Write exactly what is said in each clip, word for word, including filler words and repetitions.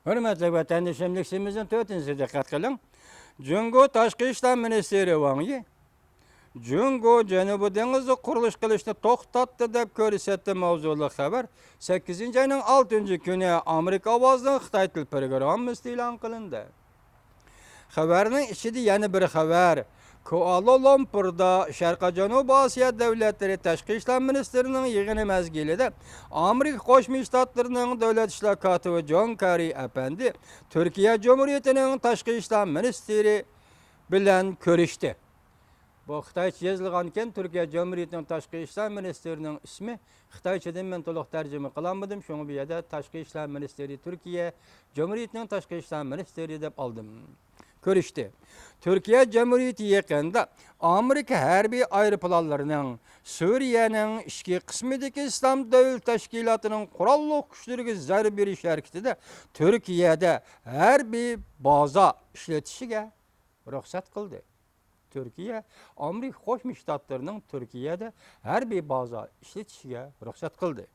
ھۆرمەتلىك ۋەتەندىشىم، لېكسىيىمىزنىڭ تۆتىنچىسىدە دىققەت قىلىڭ. جۇڭگو تاشقى ئىشلار مىنىستىرى ۋاڭ يى جۇڭگو جەنۇبىي دېڭىزدا قۇرۇلۇش قىلىشنى توختاتتى دەپ كۆرسەتتى ماۋزۇلۇق خەۋەر سەككىزىنچى ئاينىڭ ئالتىنچى كۈنى ئامېرىكا ئاۋازىنىڭ خىتاي تىل پروگراممىسىدا ئېلان قىلىندى. خەۋەرنىڭ ئىچىدە يەنە بىر خەۋەر. كۇئالا لۇمپۇردا شەرقىي جەنۇبىي ئاسىيا دۆلەتلىرى تاشقى ئىشلار مىنىستىرىنىڭ يىغىنى مەزگىلىدە ئامېرىكا قوشما شتاتلىرىنىڭ دۆلەت ئىشلار كاتىپى جون كاررى ئەپەندى تۈركىيە جۇمھۇرىيىتىنىڭ تاشقى ئىشلار مىنىستىرى بىلەن كۆرۈشتى. بۇ خىتايچە يېزىلغانكەن، تۈركىيە جۇمھۇرىيىتىنىڭ تاشقى ئىشلار مىنىستىرىنىڭ ئىسمى خىتايچىدىن مەن تولۇق تەرجىمە قىلالمىدىم، شۇڭا بۇ يەردە تاشقى ئىشلار مىنىستىرى، تۈركىيە جۇمھۇرىيىتىنىڭ تاشقى ئىشلار مىنىستىرى دەپ ئالدىم. كۆرۈشتى. تۈركىيە جۇمھۇرىيىتى يېقىندا ئامېرىكا ھەربىي ئايروپىلانلىرىنىڭ سۈرىيەنىڭ ئىچكى قىسمىدىكى ئىسلام دۆلىتى تەشكىلاتىنىڭ قوراللىق كۈچلىرىگە زەربە بېرىش ھەرىكىتىدە تۈركىيەدە ھەربىي بازا ئىشلىتىشىگە رۇخسەت قىلدى. تۈركىيە ئامېرىكا قوشما شتاتلىرىنىڭ تۈركىيەدە ھەربىي بازا ئىشلىتىشىگە رۇخسەت قىلدى.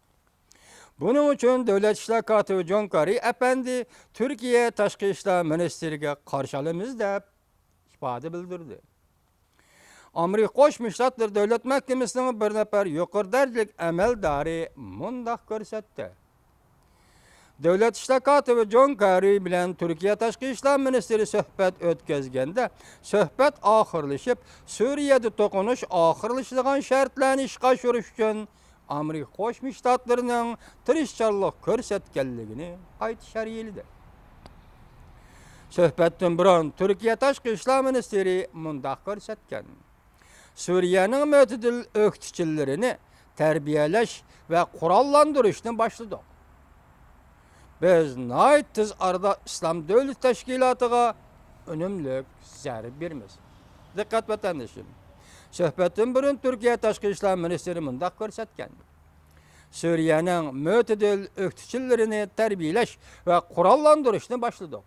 بۇنىڭ ئۈچۈن دۆلەت ئىشلار كاتىپى جون كاررى ئەپەندى تۈركىيە تاشقى ئىشلار مىنىستىرىگە قارشى ئالىمىز دەپ ئىپادە بىلدۈردى. ئامېرىكا قوشما شتاتلىرى دۆلەت مەھكىمىسىنىڭ بىر نەپەر يۇقىرى دەرىجىلىك ئەمەلدارى مۇنداق كۆرسەتتى. دۆلەت ئىشلار كاتىپى جون كاررى بىلەن تۈركىيە تاشقى ئىشلار مىنىستىرى سۆھبەت ئۆتكۈزگەندە، سۆھبەت ئاخىرلىشىپ، سۈرىيەدە توقۇنۇش ئاخىرلىشىدىغان شەرتلەرنى ئىشقا ئاشۇرۇش ئۈچۈن ئامېرىكا قوشما شتاتلىرىنىڭ تىرىشچانلىق كۆرسەتكەنلىكىنى قايتا شەرھلىدى. سۆھبەتتىن بۇرۇن تۈركىيە تاشقى ئىشلار مىنىستىرى مۇنداق كۆرسەتكەن. سۈرىيەنىڭ مۆتىدىل ئۆكتىچىلىرىنى تەربىيەلەش ۋە قوراللاندۇرۇشنى باشلىدۇق. بىز ناھايىتى تېز ئارىدا ئىسلام دۆلىتى تەشكىلاتىغا ئۈنۈملۈك زەربە بېرىمىز. دىققەت ۋەتەندىشىم! سۆھبەتتىن بۇرۇن تۈركىيە تاشقى ئىشلار مىنىستىرى مۇنداق كۆرسەتكەن. سۈرىيەنىڭ مۆتىدىل ئۆكتىچىلىرىنى تەربىيەلەش ۋە قوراللاندۇرۇشنى باشلىدۇق.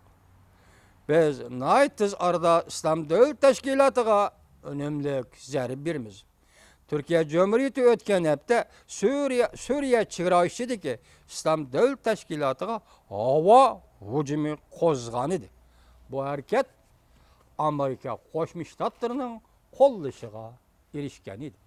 بىز ناھايىتى تېز ئارىدا ئىسلام دۆلىتى تەشكىلاتىغا ئۈنۈملۈك زەربە بېرىمىز. تۈركىيە جۇمھۇرىيىتى ئۆتكەن ھەپتە سۈرىيە، سۈرىيە چېگرا ئىچىدىكى ئىسلام دۆلىتى تەشكىلاتىغا ھاۋا ھۇجۇمى قوزغىغانىدى. بۇ ھەرىكەت ئامېرىكا قوشما شتاتلىرىنىڭ قوللىشىغا ئېرىشكەن ئىدى.